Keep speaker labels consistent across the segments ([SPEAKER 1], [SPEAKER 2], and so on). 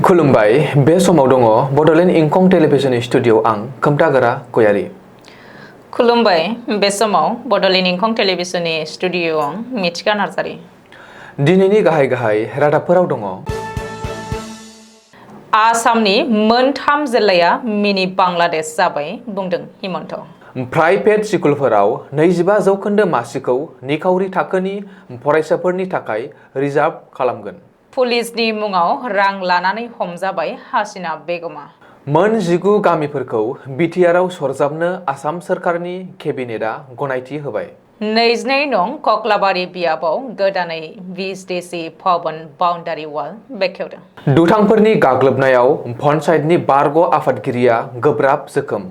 [SPEAKER 1] खुलुमबाय बे समाव दङ बडलेण्ड इंखं टेलिभिजन स्टुडिअ आं खोमथागोरा गयारि।
[SPEAKER 2] खुलुमबाय बे समाव बडलेण्ड इंखं टेलिभिजननि स्टुडिअ आं मिथिका नार्जारि।
[SPEAKER 1] दिनैनि गाहाय रादाबफोराव दङ।
[SPEAKER 2] आसामनि मोनथाम जिल्लाया मिनि बांलादेश जाबाय बुंदों हिमन्त।
[SPEAKER 1] प्राइभेट स्कुलफोराव 25% मासिखौ निखावरि थाखोनि फरायसाफोरनि थाखाय रिजार्भ खालामगोन।
[SPEAKER 2] पुलिसनि मुङाव रां लानानै हमजाबाय हासिना बेगमा।
[SPEAKER 1] मोन 19 गामिफोरखौ बिटिआरआव सरजाबनो आसाम सोरखारनि केबिनेटआ गनायथि होबाय।
[SPEAKER 2] 22 नं कक्लाबारि बियाबाव गोदानै VSDC भवन बाउन्डारि वाल बेखेवदों।
[SPEAKER 1] दुथांफोरनि गाग्लोबनायाव पन्चायतनि बारग' आफादगिरिया गोब्राब जोखोम।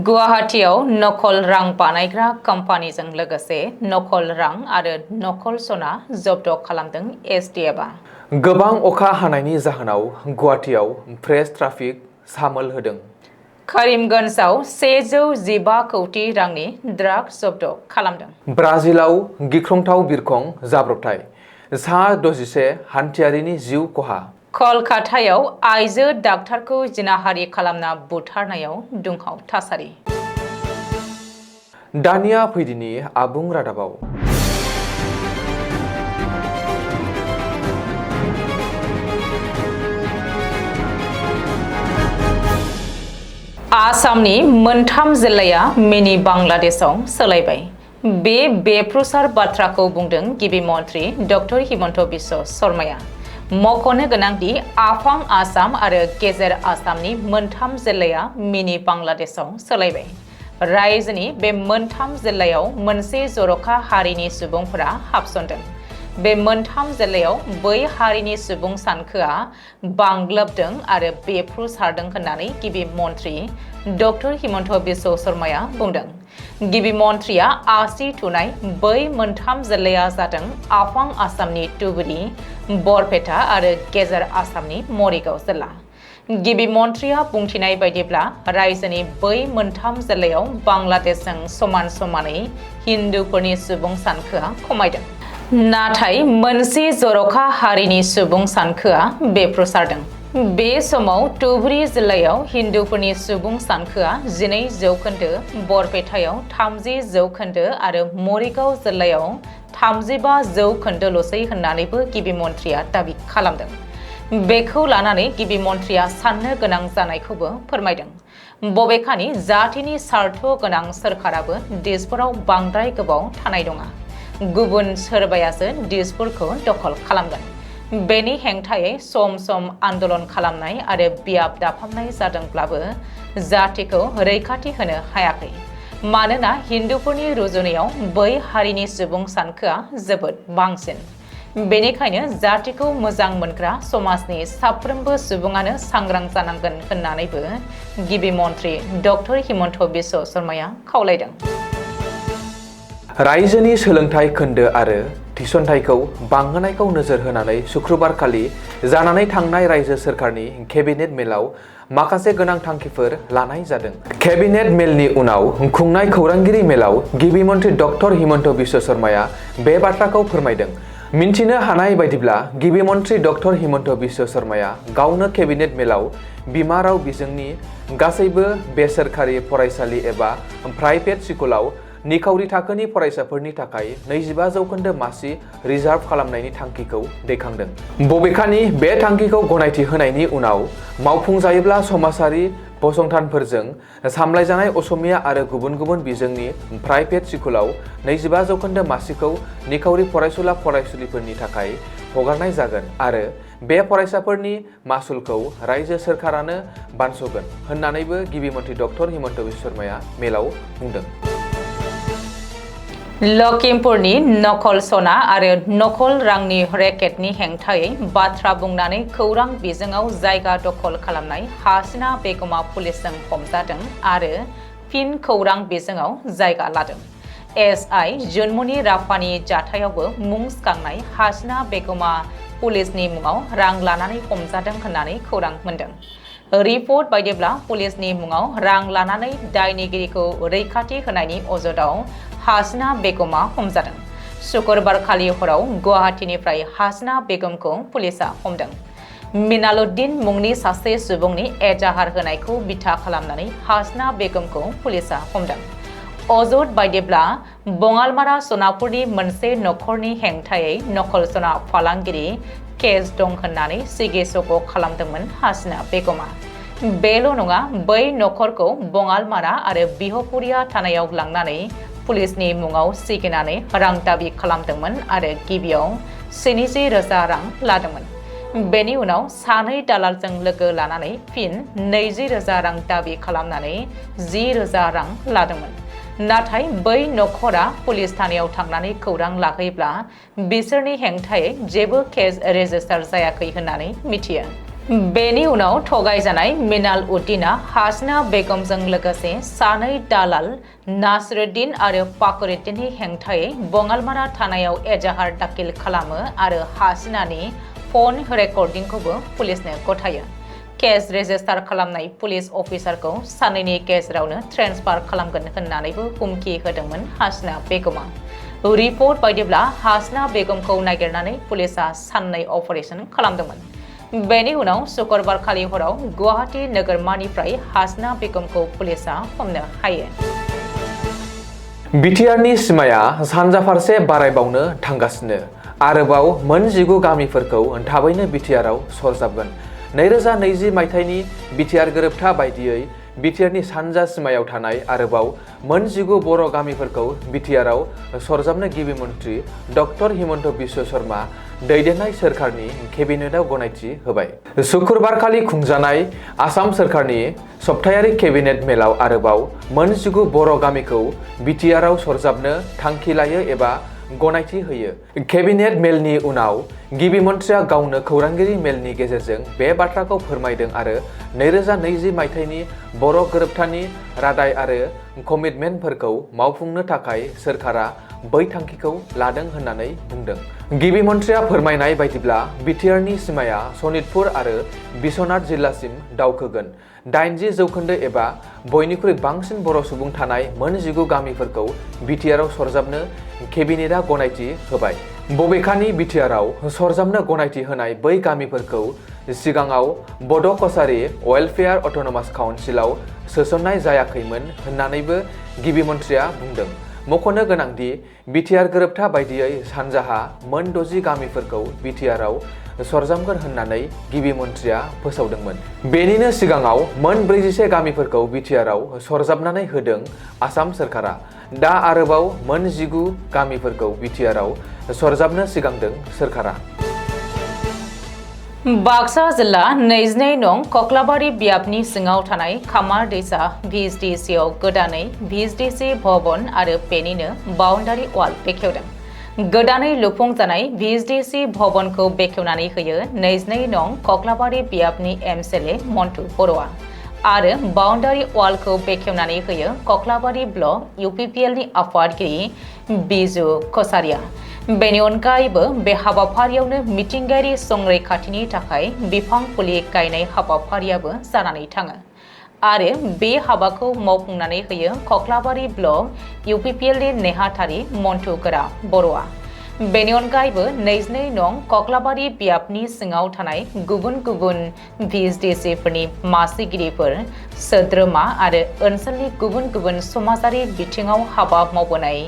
[SPEAKER 2] गुवाहाटीआव नकल रां बानायग्रा कम्पानिजों लोगोसे नकल रां आरो नकल सना जब्द खालामदों STFआ।
[SPEAKER 1] गोबां अखा हानायनि जाहोनाव गुवाहाटीआव फ्रेश ट्राफिक सामोल होदों।
[SPEAKER 2] करिमगन्जआव 115 कौटि रांनि ड्राग्स जब्द खालामदों।
[SPEAKER 1] ब्राजिलाव गिख्रंथाव बिरखं जाब्रबथाय, सा 61 हान्थियारिनि जिउ खहा।
[SPEAKER 2] कलकातायाव आइजो डाक्टारखौ जिनाहारि खालामना बुथारनायाव दुंहाव थासारि।
[SPEAKER 1] दानिया फैदिनि आबुं रादाबाव।
[SPEAKER 2] आसामनि मोनथाम जिल्लाया मिनि बांलादेशआव सोलायबाय। बे बेप्रुसार बाथ्राखौ बुंदों गिबि मन्थ्रि डक्टर हिमन्त बिश्व शर्माया। मख'नो गोनांदि आफां आसाम आरो गेजेर आसामनि मोनथाम जिल्लाया मिनि बांलादेशआव सोलायबाय। रायजोनि बे मोनथाम जिल्लायाव मोनसे जर'खा हारिनि सुबुंफोरा हाबसनदों। बे मोनथाम जिल्लायाव बै हारिनि सुबुं सानखोआ बांग्लोबदों आरो बेफ्रुसारदों होननानै गिबि मन्थ्रि डक्टर हिमन्त बिश्व शर्माया बुंदों। गिबि मन्थ्रिया आसि थुनाय बै मोनथाम जिल्लाया जादों आफां आसामनि धुबुरी, बरपेटा आरो गेजेर आसामनि मरिगाव जिल्ला। गिबि मन्थ्रिया बुंथिनाय बायदिब्ला रायजोनि बै मोनथाम जिल्लायाव बांलादेशजों समान समानै हिन्दुफोरनि सुबुं सानखोआ खमायदों। नाथाय मोनसे जर'खा हारिनि सुबुं सानखोआ बेफ्रुसारदों। बे समाव धुबुरी जिल्लायाव हिन्दुफोरनि सुबुं सानखोआ 12 जौखोन्दो, बरपेटायाव 30 जौखोन्दो आरो मरिगाव जिल्लायाव 35 जौखोन्दोल'सै होननानैबो गिबि मन्थ्रिया दाबि खालामदों। बेखौ लानानै गिबि मन्थ्रिया साननो गोनां जानायखौबो फोरमायदों। बबेखानि जातिनि सार्थ गोनां सोरखाराबो दिसपुराव बांद्राय गोबाव थानाय नङा। गुबुन सोरबायासो दिसपुरखौ दखल खालामगोन। बेनि हेंथायै सम सम आन्दोलन खालामनाय आरो बियाब दाफामनाय जादोंब्लाबो जातिखौ रैखाथि होनो हायाखै। मानोना हिन्दुफोरनि रुजुनायाव बै हारिनि सुबुं सानखोआ जोबोद बांसिन। बेनिखायनो जातिखौ मोजां मोनग्रा समाजनि साफ्रोमबो सुबुङानो सांग्रां जानांगोन होननानैबो गिबि मन्थ्रि डक्टर हिमन्त बिश्व शर्माया खावलायदों।
[SPEAKER 1] रायजोनि सोलोंथाइ खोन्दो आरो थिसनथाइखौ बांहोनायखौ नोजोर होनानै शुक्रबारखालि जानानै थांनाय रायजो सोरखारनि केबिनेट मेलाव माखासे गोनां थांखिफोर लानाय जादों। केबिनेट मेलनि उनाव खुंनाय खौरांगिरि मेलाव गिबि मन्थ्रि डक्टर हिमन्त बिश्व शर्माया बे बाथ्राखौ फोरमायदों। मिन्थिनो हानाय बायदिब्ला गिबि मन्थ्रि डक्टर हिमन्त बिश्व शर्माया गावनो केबिनेट मेलाव बिमा राव बिजोंनि गासैबो बेसरकारि फरायसालि एबा प्राइभेट स्कुलाव निखावरि थाखोनि फरायसाफोरनि थाखाय 25% मासि रिजार्भ खालामनायनि थांखिखौ दैखांदों। बबेखानि बे थांखिखौ गनायथि होनायनि उनाव मावफुंजायोब्ला समाजारि फसंथानफोरजों सामलायजानाय असमिया आरो गुबुन बिजोंनि प्राइभेट स्कुलाव 25% मासिखौ निखावरि फरायसुला फरायसुलिफोरनि थाखाय हगारनाय जागोन आरो बे फरायसाफोरनि मासुलखौ रायजो सोरखारानो बानस'गोन होननानैबो गिबि मन्थ्रि डक्टर हिमन्त बिश्व शर्माया मेलाव बुंदों।
[SPEAKER 2] लखिमपुरनि नकल सना आरो नकल रांनि रेकेटनि हेंथायै बाथ्रा बुंनानै खौरां बिजोङाव जायगा दखल खालामनाय हासिना बेगमा पुलिसजों हमजादों आरो फिन खौरां बिजोङाव जायगा लादों। SI जुनमुनि राफानि जाथायावबो मुं सिखांनाय हासिना बेगमा पुलिसनि मुङाव रां लानानै हमजादों होननानै खौरां मोन्दों। रिपर्ट बायदिब्ला पुलिसनि मुङाव रां लानानै दायनिगिरिखौ रैखाथि होनायनि अजदाव हासिना बेगमा हमजादों। शुक्रबारखालि हराव गुवाहाटीनिफ्राय हासिना बेगमखौ पुलिसआ हमदों। मिनालुद्दिन मुंनि सासे सुबुंनि एजाहार होनायखौ बिथा खालामनानै हासना बेगमखौ पुलिसा हमदों। अजद बायदिब्ला बङालमारा सनापुरनि मोनसे नखरनि हेंथायै नखल सना फालांगिरि केस दं होननानै सिगे सग' खालामदोंमोन हासना बेगमा। बेल' नङा, बै नखरखौ बङालमारा आरो बिहपुरिया थानायाव लांनानै पुलिसनि मुङाव सिगिनानै रां दाबि खालामदोंमोन आरो गिबियाव 70,000 रां लादोंमोन। बेनि उनाव सानै दालालजों लोगो लानानै फिन 20,000 रां दाबि खालामनानै 10,000 रां लादोंमोन। नाथाय बै नखरा पुलिस थानायाव थांनानै खौरां लाहैब्ला बिसोरनि हेंथायै जेबो केस रेजिस्टार जायाखै होननानै मिथियो। बेनि उनाव थगायजानाय मिनाल उद्दिना हासना बेगमजों लोगोसे सानै दालाल नासरुद्दिन आरो फाखरुद्दिननि हेंथायै बङालमारा थानायाव एजाहार दाखिल खालामो आरो हासनानि फन रेकर्डिंखौबो पुलिसनो गथायो। केस रेजिस्टार खालामनाय पुलिस अफिसारखौ सानैनि गेजेरावनो ट्रेन्सफार खालामगोन होननानैबो हुमखि होदोंमोन हासना बेगमा। रिपर्ट बायदिब्ला हासना बेगमखौ नागिरनानै पुलिसा साननै अपारेशन खालामदोंमोन। बेनि उनाव शुक्रबारखालि हराव गुवाहाटी नोगोरमानिफ्राय हासना बेगमखौ पुलिसा हमनो हायो।
[SPEAKER 1] बिटिआरनि सिमाया सानजा फारसे बारायबावनो थांगासिनो। आरोबाव मोन 19 गामिफोरखौ थाबैनो बिटिआरआव सरजाबगोन। 2020 मायथाइनि बिटिआर गोरोबथा बायदियै बिटिआरनि सानजा सिमायाव थानाय आरोबाव मोन 19 बर' गामिफोरखौ बिटिआरआव सरजाबनो गिबि मन्थ्रि डक्टर हिमन्त बिश्व शर्मा दैदेननाय सोरखारनि केबिनेटआव गनायथि होबाय। शुक्रबारखालि खुंजानाय आसाम सोरखारनि सप्तायारि केबिनेट मेलाव आरोबाव मोन 19 बर' गामिखौ बिटिआरआव सरजाबनो थांखि लायो एबा गनायथि होयो। केबिनेट मेलनि उनाव गिबि मन्थ्रिया गावनो खौरांगिरि मेलनि गेजेरजों बे बाथ्राखौ फोरमायदों आरो 2020 मायथाइनि बर' गोरोबथानि रादाय आरो कमिटमेन्टफोरखौ मावफुंनो थाखाय सोरखारा बै थांखिखौ लादों होननानै बुंदों। गिबि मन्थ्रिया फोरमायनाय बायदिब्ला बिटिआरनि सिमाया सनितपुर आरो बिश्वनाथ जिल्लासिम दावखोगोन। 80% एबा बयनिख्रुइ बांसिन बर' सुबुं थानाय मोन 19 गामिफोरखौ बिटिआरआव सरजाबनो केबिनेटआ गनायथि होबाय। बबेखानि बिटिआरआव सरजाबनो गनायथि होनाय बै गामिफोरखौ सिगाङाव बड' कछारी वेलफेयार अट'नमास काउन्सिलाव सोसननाय जायाखैमोन होननानैबो गिबि मन्थ्रिया बुंदों। मख'नो गोनांदि बिटिआर गोरोबथा बायदियै सानजाहा मोन 60 गामिफोरखौ बिटिआरआव सरजाबगोन होननानै गिबि मन्थ्रिया फोसावदोंमोन। बेनिनो सिगाङाव मोन 41 गामिफोरखौ बिटिआरआव सरजाबनानै होदों आसाम सोरखारा। दा आरोबाव मोन 19 गामिफोरखौ बिटिआरआव सरजाबनो सिगांदों सोरखारा।
[SPEAKER 2] बाक्सा जिल्ला 22 नं कक्लाबारि बियाबनि सिङाव थानाय खामार दैसा भिएचडिसिआव गोदानै भिएचडिसि भवन आरो बेनिनो बाउन्डारि वाल बेखेवदों। गोदानै लुफुंजानाय भिएचडिसि भवनखौ बेखेवनानै होयो 22 नं कक्लाबारि बियाबनि एमएलए मन्टु बर'आ आरो बाउन्डारि वालखौ बेखेवनानै होयो कक्लाबारि ब्लक इउपिपिएलनि आफादगिरि बिजु कछारिया। बेनि अनगायैबो बे हाबाफारियावनो मिथिंगायारि संरैखाथिनि थाखाय बिफां फुलि गायनाय हाबाफारियाबो जानानै थाङो आरो बे हाबाखौ मावफुंनानै होयो कक्लाबारि ब्लक इउपिपिएलनि नेहाथारि मन्टु गोरा बर'आ। बेनि अनगायैबो 22 नं कक्लाबारि बियाबनि सिङाव थानाय गुबुन गुबुन भिएचडिसिफोरनि मासिगिरिफोर, सोद्रोमा आरो ओनसोलनि गुबुन गुबुन समाजारि बिथिङाव हाबा मावबोनाय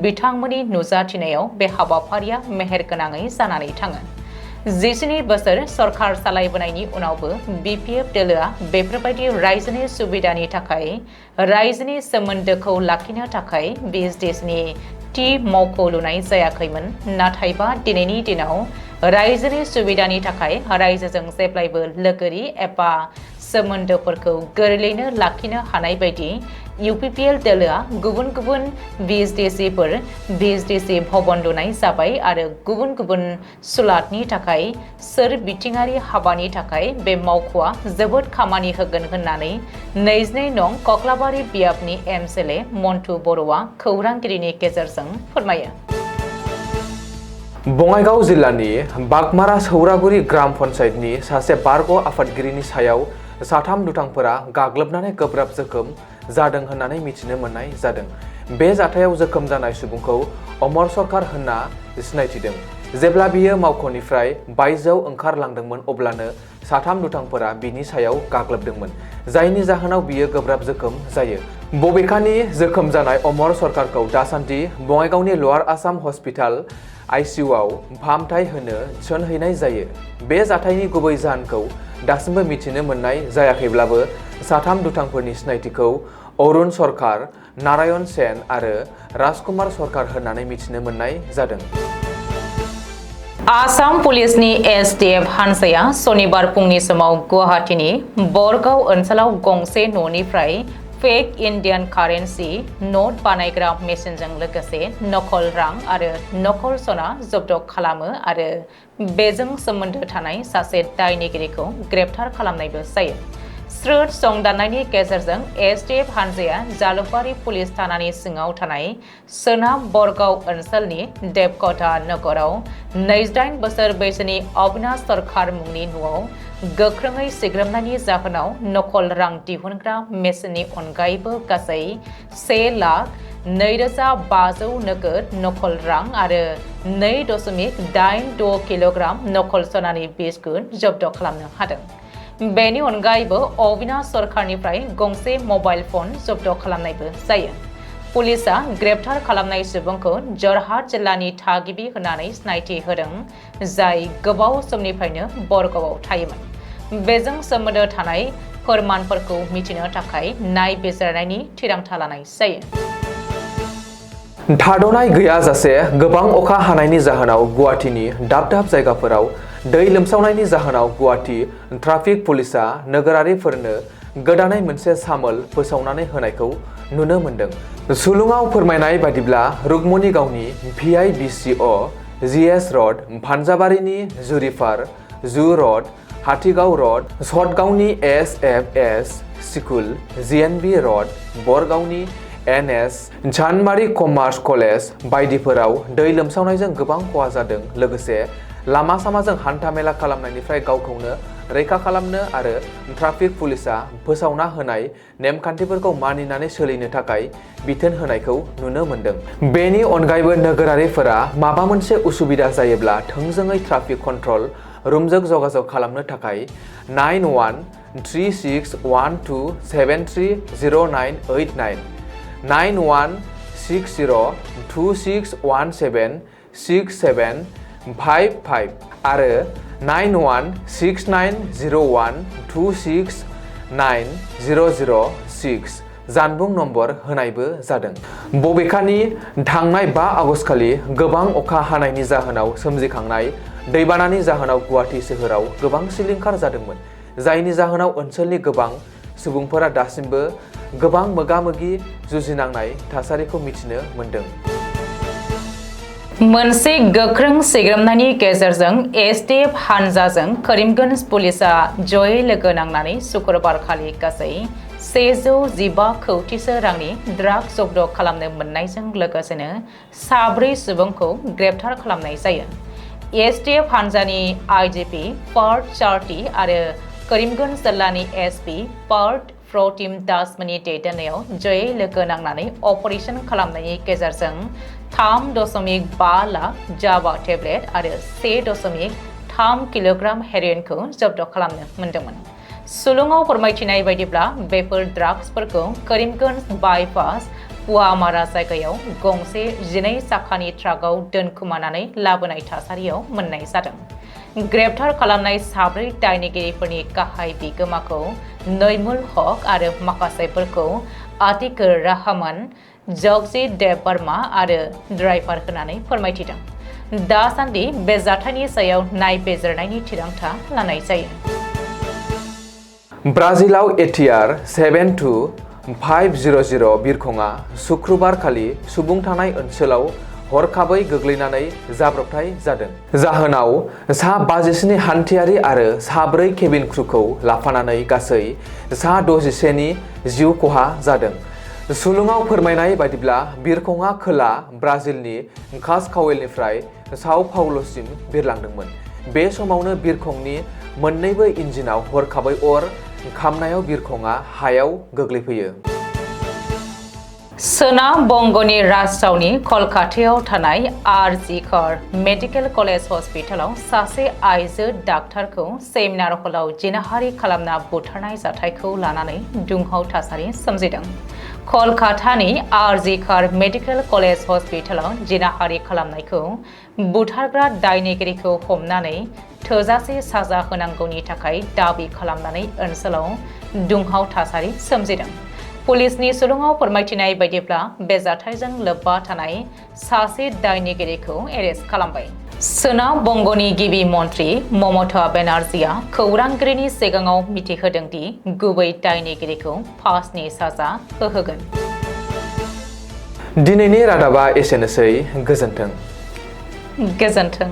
[SPEAKER 2] बिथांमोननि नुजाथिनायाव बे हाबाफारिया मेहेरगोनाङै जानानै थाङो। 17 बोसोर सरकार सालायबोनायनि उनावबो बिपिएफ दोलोआ बेफोरबायदि रायजोनि सुबिदानि थाखाय रायजोनि सोमोन्दोखौ लाखिनो थाखाय भिएचडिसिनि थि मावख' लुनाय जायाखैमोन। नाथायबा दिनैनि दिनाव रायजोनि सुबिदानि थाखाय रायजोजों जेब्लायबो लोगोरि एबा सोमोन्दोफोरखौ गोरलैनो लाखिनो हानाय बायदि इउपिपिएल दोलोआ गुबुन गुबुन भिएचडिसि भवन लुनाय जाबाय आरो गुबुन गुबुन सुलादनि थाखाय सोर बिथिङारि हाबानि थाखाय बे मावख'आ जोबोद खामानि होगोन होननानै 22 नं कक्लाबारि बियाबनि एमएलए मन्टु बर'आ खौरांगिरिनि गेजेरजों फोरमायो।
[SPEAKER 1] बङाइगाव जिल्लानि बागमारा सौरागुरि ग्राम पन्चायतनि सासे बारग' आफादगिरिनि सायाव साथाम दुथांफोरा गाग्लोबनानै गोब्राब जोखोम जादों होननानै मिथिनो मोननाय जादों। बे जाथायाव जोखोम जानाय सुबुंखौ अमर सरकार होनना सिनायथिदों। जेब्ला बियो मावख'निफ्राय बायजोआव ओंखारलांदोंमोन अब्लानो साथाम दुथांफोरा बिनि सायाव गाग्लोबदोंमोन, जायनि जाहोनाव बियो गोब्राब जोखोम जायो। बबेखानि जोखोम जानाय अमर सरकारखौ दासान्दि बङाइगावनि लवार आसाम हस्पिटाल आइसिइउआव फाहामथाय होनो थिसनहैनाय जायो। बे जाथायनि गुबै जाहोनखौ दासिमबो मिथिनो मोननाय जायाखैब्लाबो साथाम दुथांफोरनि सिनायथिखौ अरुण सरकार, नारायण सेन आरो राजकुमार सरकार होननानै मिथिनो मोननाय जादों।
[SPEAKER 2] आसाम पुलिसनि एसटिएफ हानजाया सनिबार फुंनि समाव गुवाहाटीनि बरगाव ओनसोलाव गंसे न'निफ्राय फेक इन्डियान कारेन्सि नट बानायग्रा मेसिनजों लोगोसे नकल रां आरो नकल सना जब्द खालामो आरो बेजों सोमोन्दो थानाय सासे दायनिगिरिखौ ग्रेप्तार खालामनायबो जायो। स्रोद संदाननायनि गेजेरजों एसटिएफ हानजाया जालुकबारि पुलिस थानानि सिङाव थानाय सोनाब बरगाव ओनसोलनि देबकटा नगराव 28 बोसोर बैसोनि अविनाश सरकार मुंनि न'आव गोख्रोङै सिग्रोमनायनि जाहोनाव नकल रां दिहुनग्रा मेसिननि अनगायैबो गासै 1,02,500 नोगोद नकल रां आरो 2.86 किल'ग्राम नकल सनानि बिस्कुट जब्द खालामनो हादों। बेनि अनगायैबो अविनाश सरकारनिफ्राय गंसे मबाइल फन जब्द खालामनायबो जायो। पुलिसआ ग्रेप्तार खालामनाय सुबुंखौ जरहाट जिल्लानि थागिबि होननानै सिनायथि होदों, जाय गोबाव समनिफ्रायनो बरगावआव थायोमोन। बेजों सोमोन्दो थानाय फोरमानफोरखौ मिथिनो थाखाय नायबिजिरनायनि थिरांथा लानाय जायो।
[SPEAKER 1] थाद'नाय गैयाजासे गोबां अखा हानायनि जाहोनाव गुवाहाटीनि दाब दाब जायगाफोराव दै लोमसावनायनि जाहोनाव गुवाहाटी ट्राफिक पुलिसआ नोगोरारिफोरनो गोदानै मोनसे सामोल फोसावनानै होनायखौ नुनो मोन्दों। सुलुङाव फोरमायनाय बायदिब्ला रुक्मणी गावनि VIBCO GS रड, फानजाबारिनि जुरिफार जु रड, हाथिगाव रड, सतगावनि SFS स्कुल, GNB रड, बरगावनि NS, चानमारी कमार्स कलेज बायदिफोराव दै लोमसावनायजों गोबां खहा जादों। लोगोसे लामा सामाजों हान्था मेला खालामनायनिफ्राय गावखौनो रैखा खालामनो आरो ट्राफिक पुलिसआ फोसावना होनाय नेमखान्थिफोरखौ मानिनानै सोलिनो थाखाय बिथोन होनायखौ नुनो मोन्दों। बेनि अनगायैबो नोगोरारिफोरा माबा मोनसे उसुबिदा जायोब्ला थोंजोङै ट्राफिक कन्ट्रल रुमजों जगाजग खालामनो थाखाय 913612730989, 916026176755 आरो 916901269006 जानबुं नम्बर होनायबो जादों। बबेखानि थांनाय 5 आगस्तखालि गोबां अखा हानायनि जाहोनाव सोमजिखांनाय दैबानानि जाहोनाव गुवाहाटी सोहोराव गोबां सिलिंखार जादोंमोन, जायनि जाहोनाव ओनसोलनि गोबां सुबुंफोरा दासिमबो गोबां मोगा-मोगि जुजिनांनाय थासारिखौ मिथिनो मोन्दों।
[SPEAKER 2] मोनसे गोख्रों सिग्रोमनायनि गेजेरजों एसटिएफ हानजाजों करीमगंज पुलिसआ जयै लोगो नांनानै शुक्रबारखालि गासै 115 कौटिसो रांनि ड्राग्स जब्द खालामनो मोननायजों लोगोसेनो 4 सुबुंखौ ग्रेप्तार खालामनाय जायो। एसटिएफ हानजानि आइजिपि पार्थ चार्टी आरो करीमगंज जिल्लानि एसपि पार्थ प्रतिम दासमोननि दैदेननायाव जयै लोगो नांनानै अपारेशन खालामनायनि गेजेरजों 3.5 लाख जावा टेब्लेट आरो 1.3 किल'ग्राम हेर'इनखौ जब्द खालामनो मोन्दोंमोन। सुलुङाव फोरमायथिनाय बायदिब्ला बेफोर ड्राग्सफोरखौ करीमगंज बाइपास पुवामारा जायगायाव गंसे 12 साखानि ट्राकआव दोनखुमानानै लाबोनाय थासारियाव मोननाय जादों। ग्रेप्तार खालामनाय 4 दायनिगिरिफोरनि गाहाय बिगोमाखौ नैमुल हक आरो माखासेफोरखौ आतिकुर रहमान, जगजीत देव बर्मा आरो ड्राइभार होनानै फोरमायथिदों। दासान्दि बे जाथायनि सायाव नायबिजिरनायनि थिरांथा लानाय जायो।
[SPEAKER 1] ब्राजिलाव ATR 72500 बिरखंआ शुक्रबारखालि सुबुं थानाय ओनसोलाव हरखाबै गोग्लैनानै जाब्रबथाय जादों। जाहोनाव सा 57 हान्थियारि आरो 4 केबिन क्रुखौ लाफानानै गासै सा 61 नि जिउ खहा जादों। सुलुङाव फोरमायनाय बायदिब्ला बिरखंआ खोला ब्राजिलनि कास्कावेलनिफ्राय साव पाउल'सिम बिरलांदोंमोन। बे समावनो बिरखंनि मोन्नैबो इन्जिनाव हरखाबै अर खामनायाव बिरखंआ हायाव गोग्लैफैयो।
[SPEAKER 2] सोनाब बंगनि राजथावनि कलकातायाव थानाय आर.जी.कर मेडिकेल कलेज हस्पिटालाव सासे आइजो डाक्टारखौ सेमिनार हलाव जिनाहारि खालामना बुथारनाय जाथायखौ लानानै दुंहाव थासारि सोमजिदों। कलकातानि आर.जी.कर मेडिकेल कलेज हस्पिटालाव जिनाहारि खालामनायखौ बुथारग्रा दायनिगिरिखौ हमनानै थोजासे साजा होनांगौनि थाखाय दाबि खालामनानै ओनसोलाव दुंहाव थासारि सोमजिदों। पुलिसनि सुलुङाव फोरमायथिनाय बायदिब्ला बे जाथायजों लोब्बा थानाय सासे दायनिगिरिखौ एरेस्ट खालामबाय। सोनाब बंगनि गिबि मन्त्रि ममता बेनार्जीआ खौरांगिरिनि सिगाङाव मिथिहोदों दि गुबै दायनिगिरिखौ फासनि साजा होहोगोन।
[SPEAKER 1] दिनैनि रादाबा एसेनोसै। गोजोन्थों।
[SPEAKER 2] गोजोन्थों।